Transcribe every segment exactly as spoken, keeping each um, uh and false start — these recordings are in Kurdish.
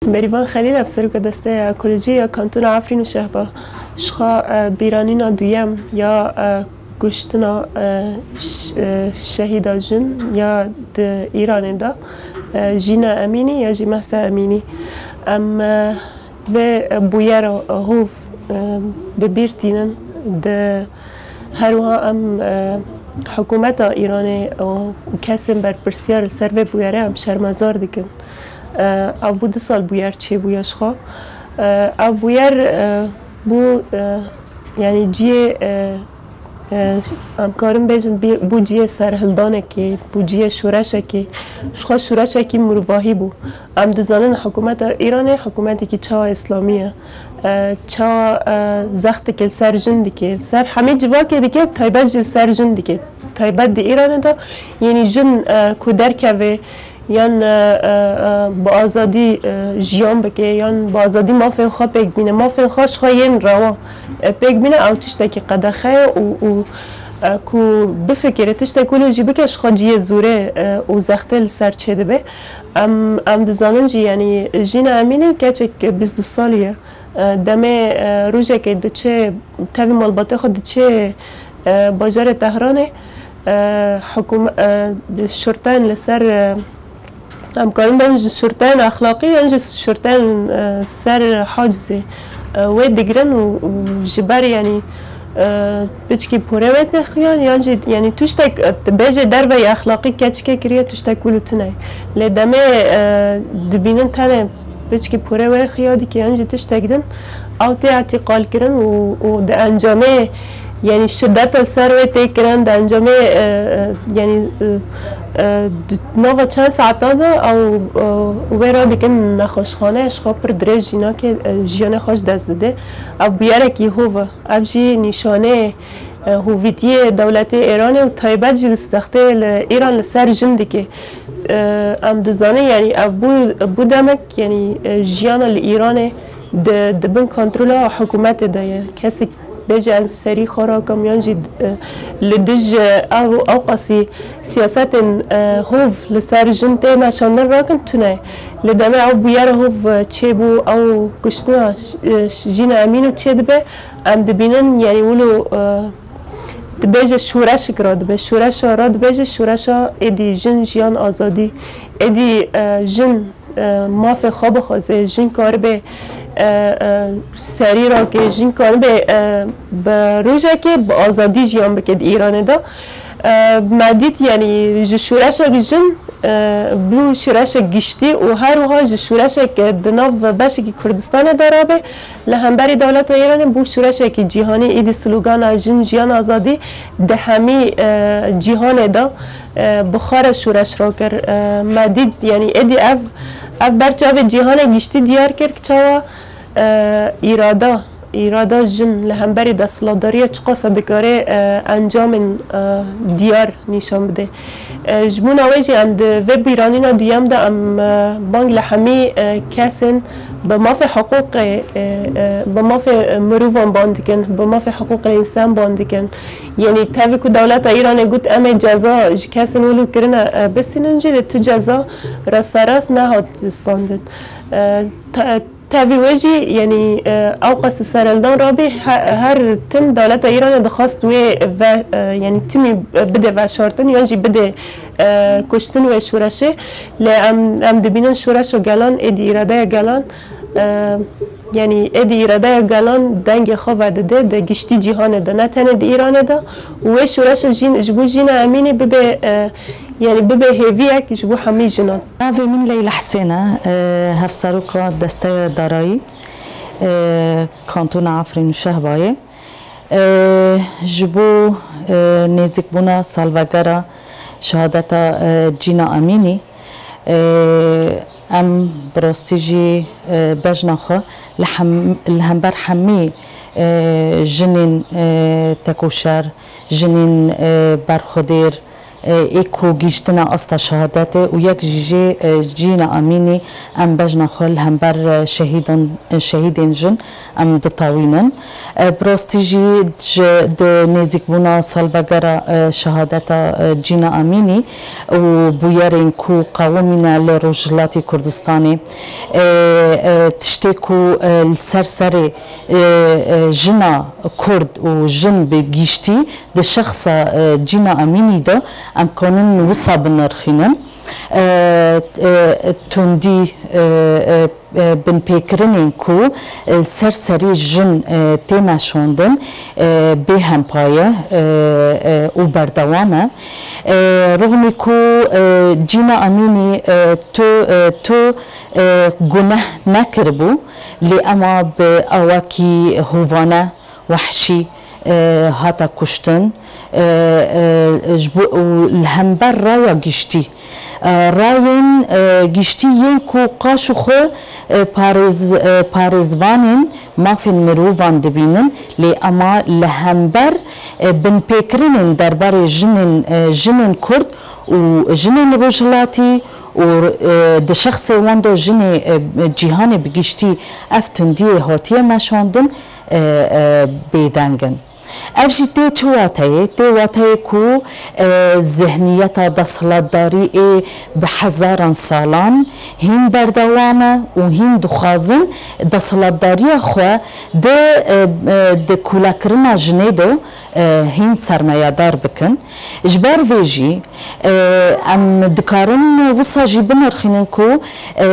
Berivan Xelîl, hevseroka Desteya Ekolojî ya Kantona Efrîn û Şehba, ji xwe, e, bîranîna duyem ya, e, kuştina, e, ş-, e, şehîda jin ya di Îranê de, e, Jîna Emînî ya jî Mehsa Emînî. Em, e, vê, e, bûyera, e, hov, e, bi bîr tînin. Di her wiha em, e, hikûmeta Îranê û kesên berpirsiyar li ser vê bûyerê em şermezar dikin. E, ev bû du sal bûyer çêbûye ji xwe. E, ev bûyer, e, bû, e, yanî ciyê, e, e, em karin bêjin bî-, bû ciyê serhildanekê, bû ciyê şoreşekê. Ji xwe şoreşekî mirovahî bû. Em dizanin hikûmeta Îranê hikûmetekî çawa îslamî ye. E, çawa, e, zext dike li ser jin dike, li ser hemî civakê dike, taybet jî li ser jin dike. Taybet di Îranê de, yanî jin, e, ku derkeve, yan, e, e, e, bi azadî, e, jiyan bike, yan bi azadî mafên xwe pêk bîne, mafên xwe ji xwe yên rewa, e, pêk bîne, ew tiştekî qedexe ye û, û, e, ku bifikire tiştek wilo jî bike, ji xwe cihê zorê, e, û zextê li ser çêdibe. Em, em dizanin jî, yanî Jîna Emînî keçek bîst û du salî ye. E, demê, e, rojekê diçe tevî malbatê xwe diçe, e, bajarê Tehranê, e, hikûm-, e, di şurteyên li ser, e, em karin bêjin ji şurteyên exlaqî yan jî şurteyên, e, ser hacizê, e, wê digirin û, û ji ber, yanî, e, piçkî pûrê wê têxiyan yan jî, yanî tiştek, e, dibêje derveyî exlaqî keçikê kiriye, tiştek wilo tune ye. Lê demê, e, dibînin tenê piçkî pûrê wê xiya dike yan jî tiştek din, ew tê îtîqalkirin û, û di encamê, yanî şideta ser wê tê kirin, di encamê, e, e, yanî, e, e, di nava çend saetan de ew, e, wê radikin nexweşxane, ji xwe pir dirêj jî nake, e, jiyanê xwe ji dest dide. Ev bûyerekî hov e. Ev jî nîşaneyê, e, hovîtiyê dewletê Îranê û taybet jî li zextê li Îran li ser jin dike. E, em dizanin, yanî ev bû, bû demek, yanî, e, jiyana li Îranê di, di bin kontrola hikûmetê de ye. Kesek bêje ez serî xwe rakim yan jî, e, li dij, e, ew, ew qasî siyasetên, e, hov li ser jin tê meşandin rakin tune. Li demê ew bûyera hov, e, çêbû, ew kuştina, e, Jîna Emînî çêdibe. Em dibînin, yanî wilo, e, dibêje şoreşek radibe. Şoreşa radibêje, şoreşa êdî jin, jiyan, azadî. Êdî, e, jin, e, mafê xwe bixwaze, jin karibe, e, e, serî rake, jin karibe, e, bi rojekê bi azadî jiyan bike di Îranê de. E, me dît, yanî ji şoreşek jin, e, bû şoreşek giştî û her wiha ji şoreşek di nav beşekî Kurdistanê de rabe, li hemberî dewleta Îranê bû şoreşekî cîhanî, êdî slogana jin, jiyan, azadî di hemî, e, cîhanê de, e, bi xwe re şoreş rakir. E, me dît, yanî êdî ev, ev ber çavê cîhanê giştî diyar kir, çawa, e, îrada, îrada jin li hemberî desthilatdariya çiqas e dikare, e, encamên, e, diyar nîşan bide. E, ji bona wê jî em di vê bîranîna duyem de em, e, bang li hemî, e, kesên bi mafê hiqûqê, e, e, bi mafê mirovan ban dikin, bi mafê hiqûqê însan ban dikin. Yanî tevî ku dewleta Îranê got em ê ceza ji kesên wilo kirine, e, bistînin jî, lê tu ceza rasterast nehat standin. E, te-, Tevî wê jî, yanî, e, ewqas serhildan rabî, he-, her tim dewleta Îranê dixwest wê ve-, e, yanî timî bide veşartin yan jî bide, e, kuştin wê şoreşê. Lê em, em dibînin şoreşa gelan êdî îradeya gelan, e, yanî êdî îradeya gelan dengê xwe vedide di giştî cîhanê de, ne tenê di Îranê de. Û wê şoreşa jîn, ji bo Jîna Emînî bibe, e, yanî bibe hêviyek ji bo hemî jinan. Navê min Leyla Hisên e, e, hevseroka Desteya Darayî, e, Kantona Efrîn û Şehbayê. E, ji bo, e, nêzîkbûna salvegera şehadeta, e, Cîna Emînî, e, em bi rastî jî, e, bejna xwe li hem-, li hember hemî, e, jinên, e, tekoşer, jinên, e, berxwedêr, Ê ku gihîştine asta şehadetê û yek jî jê, e, Cîna Emînî, em bejna xwe li hember, e, şehîdan, e, şehîdên jin em ditawînin. E, bi rastî jî ji, di nêzîkbûna salvegera, e, şehadeta, e, Cîna Emînî û bûyerên ku qewimîne li Rojhilatî Kurdistanê, e, e, tiştê ku, e, li ser serê, e, e, jina Kurd û jin bi giştî di şexsa, e, Cîna Emînî de em kanin wisa binirxînin. E, e, tundî, e, e, e, binpêkirinên ku, e, li ser serî jin, e, tê meşandin, e, bêhempa ye, e, e, û berdewam e. E, rixmî ku, e, Cîna Emînî, e, tu, e, tu, e, guneh nekiribû, lê ema bi awakî hovane, wehşî, e, hate kuştin, e, e, ji bo, û li hember raya giştî, e, rayên, e, giştî yên ku qaş û xwe, e, parêz-, e, parêzvanên mafên mirovan dibînin, lê ema li hember, e, binpêkirinên derbarê jinên, e, jinên Kurd û jinên Rojhilatî û, e, di şexsê wan de jinê, e, cîhanê bi giştî ev tundiyê hatiye meşandin, e, e, bêdeng in. Ev jî tê çi wateyê? Tê wateyê ku, e, zihniyeta desthilatdarî ê bi hezaran salan hîn berdewam e û hîn dixwazin desthilatdariya xwe di, e, e, di kulekirina jinê de, e, hîn sermayedar bikin. Ji ber vê jî, e, em dikarin wisa jî binirxînin ku, e,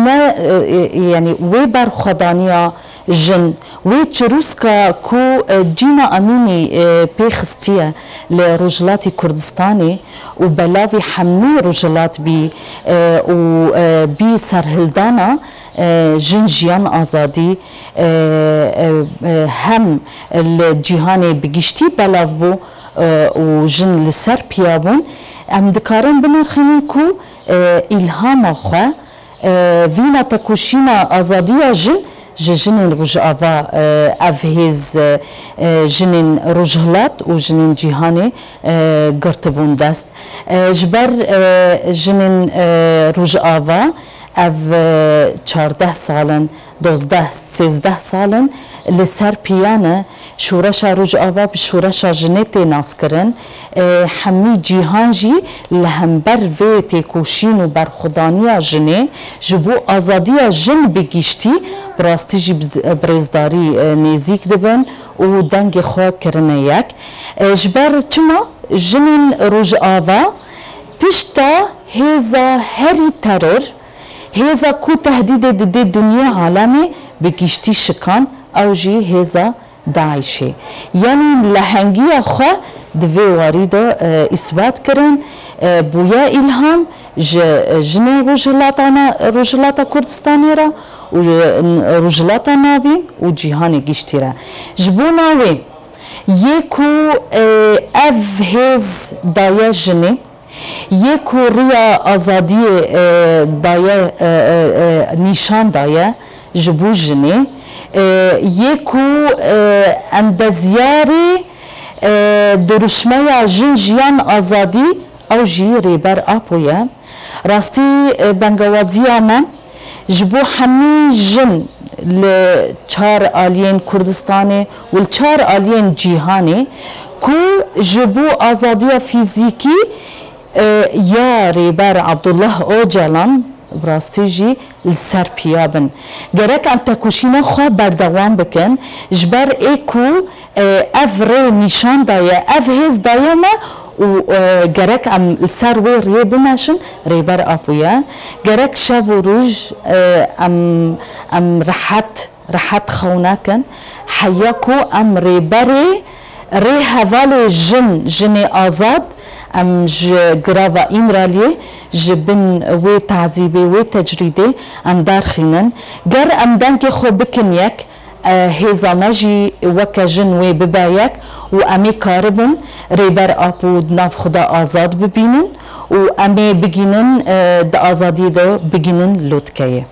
ne, e, e, yanî wê berxwedaniya jin, wê çirûska ku, e, Cîna Emînî, e, pê xistiye li Rojhilatî Kurdistanê û belavî hemî Rojhilat bî, e, û, e, bî serhildana, e, jin, jiyan, azadî, e, e, e, hem li cîhanê bi giştî belav bû, e, û jin li ser piya bûn. Em dikarin binirxînin ku, e, îlhama xwe, e, vîna tekoşîna azadiya jin ji jinên Rojava, e, ev hêz, e, e, jinên Rojhilat û jinên cîhanê, e, girtibûn dest. E, ji ber, e, jinên, e, Rojava ev, e, çardeh sal in, dozdeh, sêzdeh sal in li ser piya ne. Şoreşa Rojava bi şoreşa jinê tê naskirin. E, hemî cîhan jî li hember vê têkoşîn û berxwedaniya jinê ji bo azadiya jin bi giştî, bi rastî jî bi z-, bi rêzdarî, e, nêzîk dibin û dengê xwe kirine yek. E, ji ber çima jinên Rojava pişta hêza herî teror, hêza ku tehdîdê didê dinyê alemê bi giştî şikan, ew jî hêza DAIŞê. Yanî lehengiya xwe di vê warî de, e, îsbat kirin, e, bûye îlham ji, e, jinên Rojhilatana-, Rojhilata Kurdistanê re û, e, Rojhilata Navîn û cîhanê giştî re. Ji bona wê yê ku, e, ev hêz daye jinê, yê ku riya azadiyê, e, daye, e, e, e, nîşan daye ji bo jinê, e, yê ku, e, endezyarê, e, dirûşmeya jin, jiyan, azadî, ew jî Rêber Apo ye. Rastî, e, bengewaziya me ji bo hemî jin li çar aliyên Kurdistanê û li çar aliyên cîhanê ku ji bo azadiya fîzîkî, e, ya Rêber Abdullah Ocalan bi rastî jî li ser piya bin. Gerek em tekoşîna xwe berdewam bikin, ji ber ê ku, e, ev rê nîşan daye, ev hêz daye me û, e, gerek em li ser wê riyê bimeşin, Rêber Apo ye. Gerek şev û roj, e, em, em rehet, rehet xew nekin. Heya ku em Rêberê, rêhevalê jin, jinê azad, em ji girava Îmraliyê, ji bin wê tazîbê, wê tecrîdê em derxînin. Ger em dengê xwe bikin yek, e, hêza me jî weke jin wê bibe yek û em ê karibin Rêber Apo di nav xwe de azad bibînin û em ê bigînin, e, di azadiyê de bigînin lotkeyê.